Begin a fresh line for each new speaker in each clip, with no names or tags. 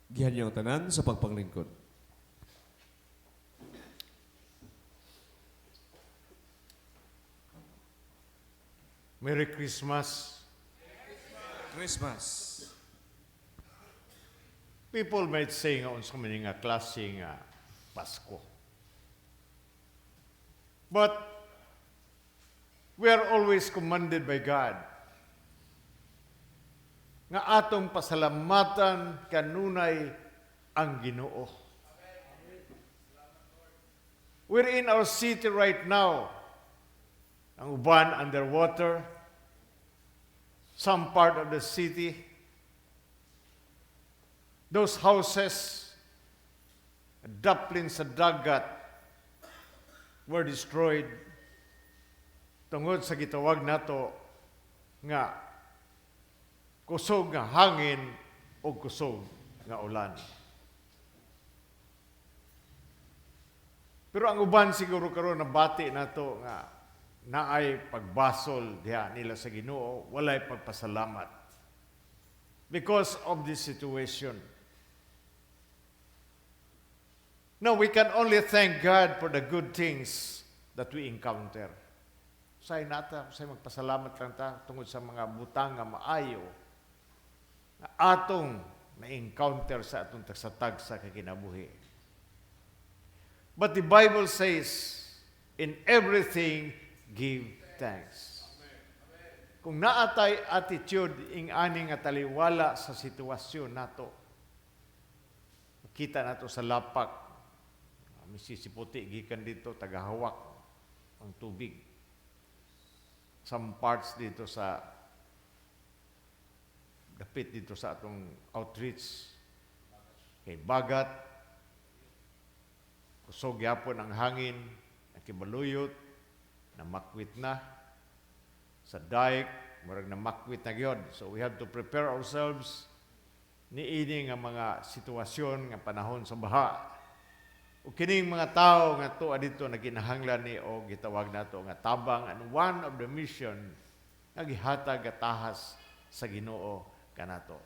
Gihan ang tanan sa pagpanglingkod.
Merry Christmas.
Christmas.
People might say nga unsa man nga klase nga Pasko. But we are always commanded by God nga atong pasalamatan kanunay ang Ginoo. We're in our city right now. Ang uban underwater, some part of the city, those houses, daplin sa dagat, were destroyed tungod sa gitawag nato nga kusog nga hangin o kusog nga ulan. Pero ang uban siguro karon nabati nato nga naay pagbasol diha nila sa Ginoo, walay pagpasalamat because of this situation. No, we can only thank God for the good things that we encounter. Say nata, say magpasalamat lang ta tungod sa mga butang nga maayo nga atong na-encounter sa atong tagsa-tagsa ka kinabuhi. But the Bible says, "In everything, give thanks." Kung naatay attitude ing ani nga taliwala sa sitwasyon nato, makita nato sa lapak, misisiputi gikan dito, tagahawak ang tubig. Some parts dito sa dapit dito sa atong outreach kay bagat, kusog yapon ang hangin, nakibaluyot, namakwit na sa dike, murag namakwit na gyud. So we have to prepare ourselves niini nga mga sitwasyon nga panahon sa baha. Ug kining mga tawo nga tuwa dito nagkinahanglan ni og gitawag nato nga tabang, and one of the mission nga gihatag tahas sa Ginoo kanato.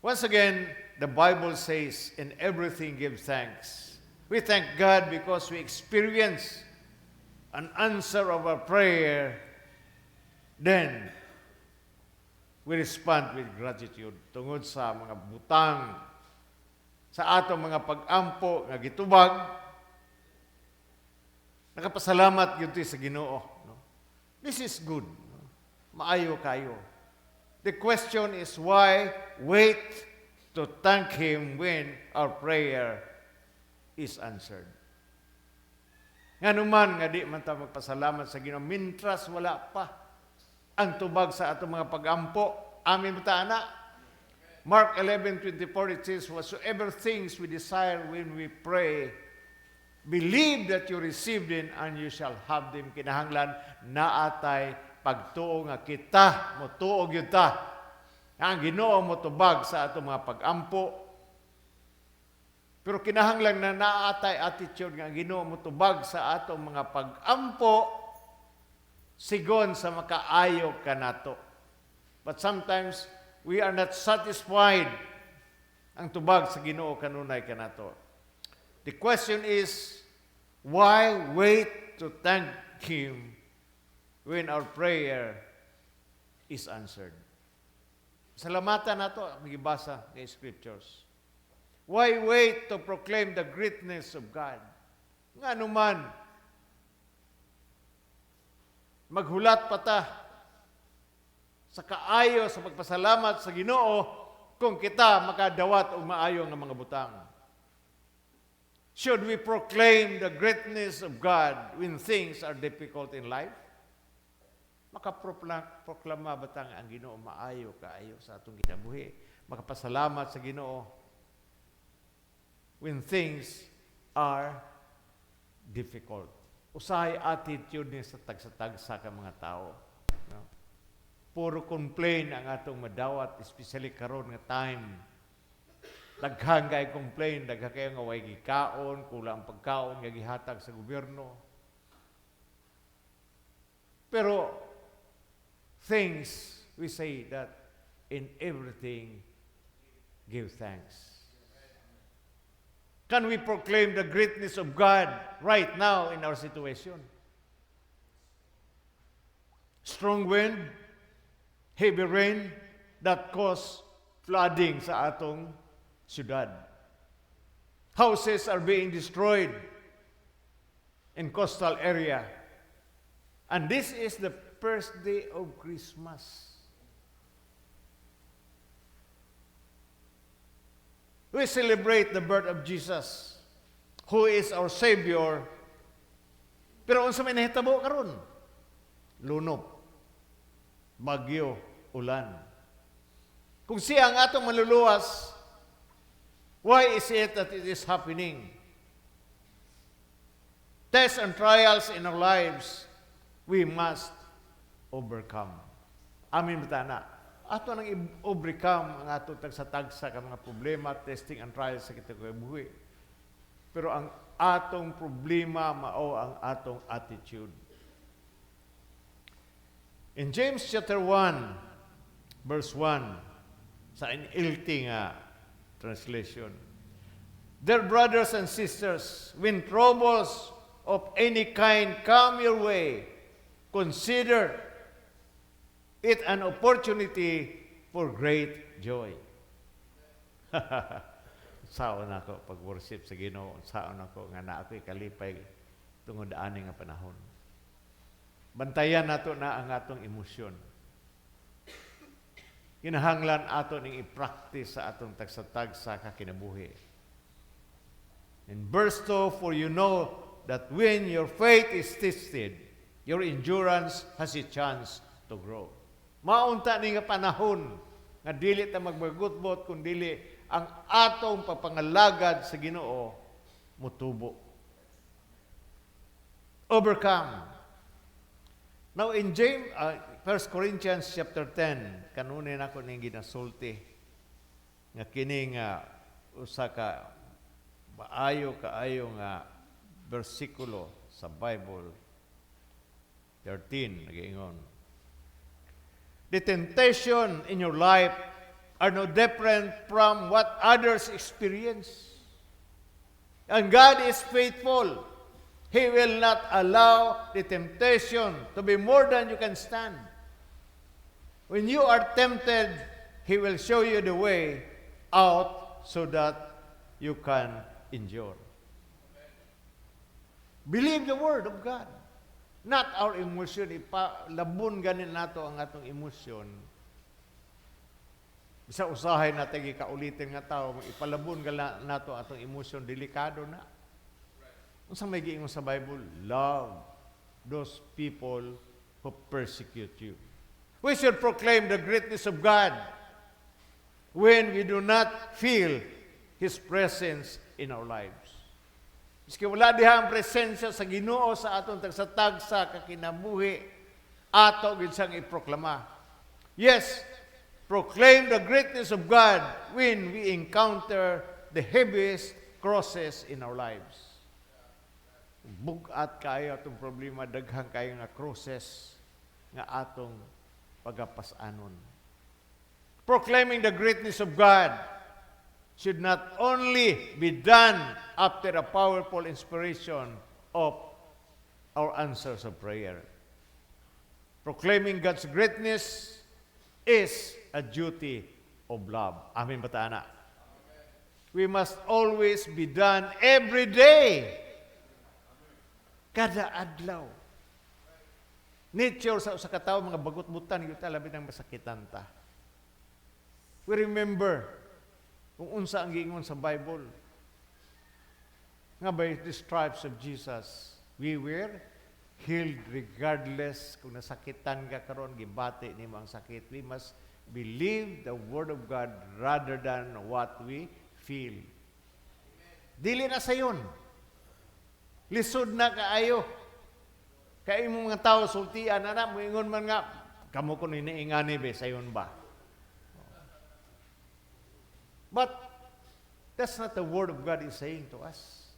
Once again, the Bible says, "In everything give thanks." We thank God because we experience an answer of our prayer. Then, we respond with gratitude tungod sa mga butang sa atong mga pag-ampo nga gitubag, nakapasalamat gyud sa Ginoo, no? This is good, no? Maayo kayo. The question is, why wait to thank Him when our prayer is answered? Ngano man nga di man ta magpasalamat sa Ginoo mintras wala pa ang tubag sa atong mga pag-ampo? Amen ba ta ana? Mark 11:24, it says, "Whatsoever things we desire when we pray, believe that you receive them and you shall have them." Kinahanglan naatay pagtuo nga kita, motuo gyud ta nga ang Ginoo motubag sa atong mga pag-ampo. Pero kinahanglan na naatay attitude nga ang Ginoo motubag sa atong mga pag-ampo sigon sa makaayo kanato. But sometimes we are not satisfied ang tubag sa Ginoo kanunay kanato. The question is, why wait to thank Him when our prayer is answered? Salamatan nato ang gibasa ng scriptures. Why wait to proclaim the greatness of God? Ngano man maghulat pa ta sa kaayo sa pagpasalamat sa Ginoo kung kita makadawat og maayo nga mga butang? Should we proclaim the greatness of God when things are difficult in life? Makaproklama ba ta nga ang Ginoo maayo kaayo sa atong kinabuhi? Makapasalamat sa Ginoo when things are difficult. Usahay attitude ni sa tagsa-tagsa ka mga tao. No? Puro complain ang atong madawat, especially karon nga time. Daghan kay complain, daghan kayo nga way gikaon, kulang ang pagkaon nga gihatag sa gobyerno. Pero things we say that in everything give thanks. Can we proclaim the greatness of God right now in our situation? Strong wind, heavy rain that cause flooding sa atong syudad. Houses are being destroyed in coastal area. And this is the first day of Christmas. We celebrate the birth of Jesus, who is our Savior. Pero unsa may nahitabo karon? Lunop, bagyo, ulan. Kung siya ang atong manluluwas, why is it that it is happening? Tests and trials in our lives, we must overcome. Amen ba na? Ato nang i-overcome ang ato tagsa-tagsa ka mga problema, testing and trials sa kitang buhi. Pero ang atong problema mao ang atong attitude. In James chapter 1, verse 1, sa NLT nga translation, "Dear brothers and sisters, when troubles of any kind come your way, consider it an opportunity for great joy." Unsaon nako pag-worship sa Ginoo, unsaon nako nga naa ako'y kalipay tungod ani nga panahon. Bantayan nato na ang atong emosyon. Kinahanglan ato ning i-practice sa atong tagsa-tagsa ka kinabuhi. In verse 2, "For you know that when your faith is tested, your endurance has a chance to grow." Maunta ni nga panahon nga dili ta magbagutbot kun dili ang atong papangalagad sa Ginoo mutubo. Overcome. Now in James, 1 Corinthians chapter 10, kanunay nako ning ginasulti nga kini nga usa ka maayo kaayo nga bersikulo sa Bible. 13 nagaingon, "The temptation in your life are no different from what others experience. And God is faithful. He will not allow the temptation to be more than you can stand. When you are tempted, He will show you the way out so that you can endure." Believe the word of God. Not our emotion. Ipalabon ganin nato ang atong emosyon. Bisa usahay natin gikaulitin nga tao, ipalabon gala nato atong emosyon, delikado na. Unsa may giingon sa Bible? Love those people who persecute you. We should proclaim the greatness of God when we do not feel His presence in our lives. Miski wala diha ang presensya sa Ginoo sa atong tagsa-tagsa kakinabuhi, ato gid siyang iproklama. Yes, proclaim the greatness of God when we encounter the heaviest crosses in our lives. Bug-at kayo atong problema, daghan kayo nga crosses nga atong pagapasanon. Proclaiming the greatness of God should not only be done after a powerful inspiration of our answers of prayer. Proclaiming God's greatness is a duty of love. Amen ba ta ana? We must always be done every day. Kada adlaw. Nature sa usa ka tawo mga bagot-butan gyud ta, labi nang masakitan ta. We remember kung unsa ang giingon sa Bible. Nga by the stripes of Jesus, we were healed regardless kung nasakitan ka karon, gibati nimo ang sakit. We must believe the word of God rather than what we feel. Dili na sayon. Lisod na kaayo. Kay imong mga tao sultian ana, moingon man nga kamo kun iniingani be sayon ba. But that's not the word of God is saying to us.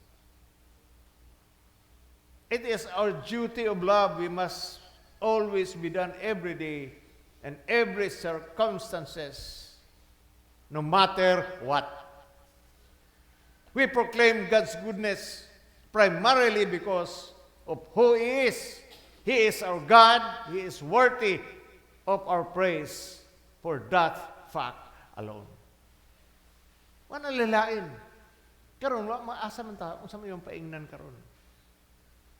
It is our duty of love. We must always be done every day and every circumstances, no matter what. We proclaim God's goodness primarily because of who He is. He is our God. He is worthy of our praise for that fact alone. Wala lalain. Karon wa maasa man ta unsa may paingnan karon.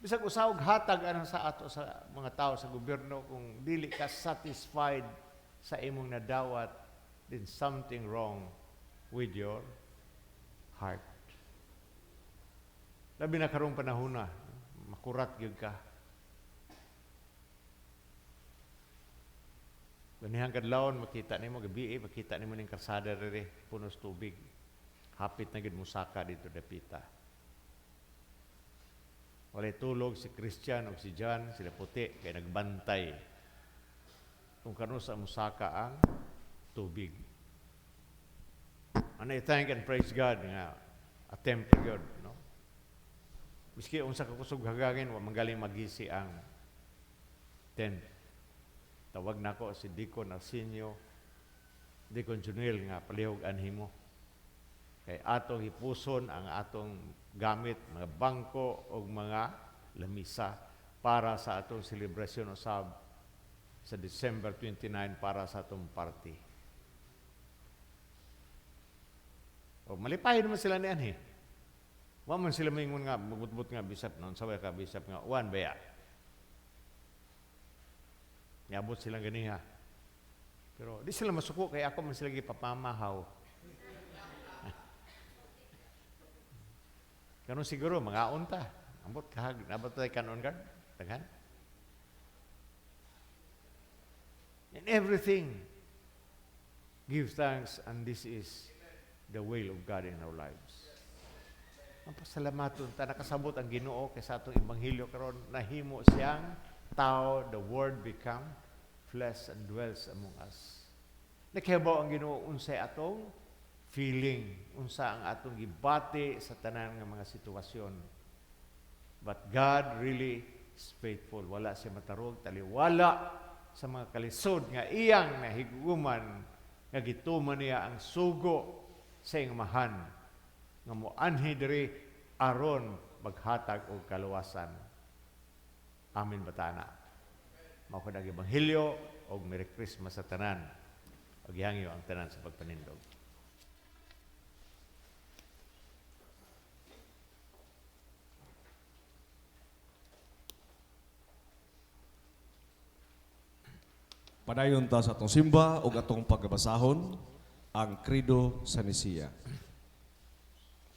Bisag usa og hatag anang sa ato sa mga tao sa gobyerno, kung dili ka satisfied sa imong nadawat, then something wrong with your heart. Labi na karong panahona, makurat gyud ka. Ganihang kadlawon makita nimo gabi, eh, makita nimo ning karsada diri punos tubig. Hapit na gyud musaka dito dapita. Walay tulog si Christian o si John, sila puti kay nagbantay kung kanus-a musaka ang tubig. And I thank and praise God nga attempt gyud, no? Miski unsa ka kusog hagangin, wa manggaling magisi ang tent. Tawag nako si Deacon Arsenio, Deacon Junel nga palihog anhi mo. Kay atong hipuson ang atong gamit, mga bangko o mga lamisa para sa atong selebrasyon usab sa December 29 para sa atong party. O malipayon naman sila ni anhi. Wa man sila maingon nga mabutbut nga bisap noon saway ka bisap nga uwan baya. Niabot silang ganiha. Pero di sila masuko kay ako man sila gipapamahaw. Karon siguro mga unta. Ambot kahag nabot tay kanon kan? Daghan. In everything, give thanks, and this is the will of God in our lives. Ang pasalamaton ta nakasabot ang Ginoo kay sa atong ebanghelyo karon nahimo siyang tao, the Word become flesh and dwells among us. Nakahibaw ang Ginoo unsay atong feeling, unsa ang atong gibati sa tanan nga mga sitwasyon. But God really is faithful. Wala siya matarog, taliwala sa mga kalisod nga iyang nahiguman, nga gituman niya ang sugo sa iyang Amahan nga moanhi diri aron maghatag og kaluwasan. Amen batana. Mao ang ebanghelyo og Merry Christmas sa tanan. Ug gihangyo ang tanan sa pagpanindog.
Padayon ta sa atong simba ug atong pagbasahon ang Credo sa Nicea.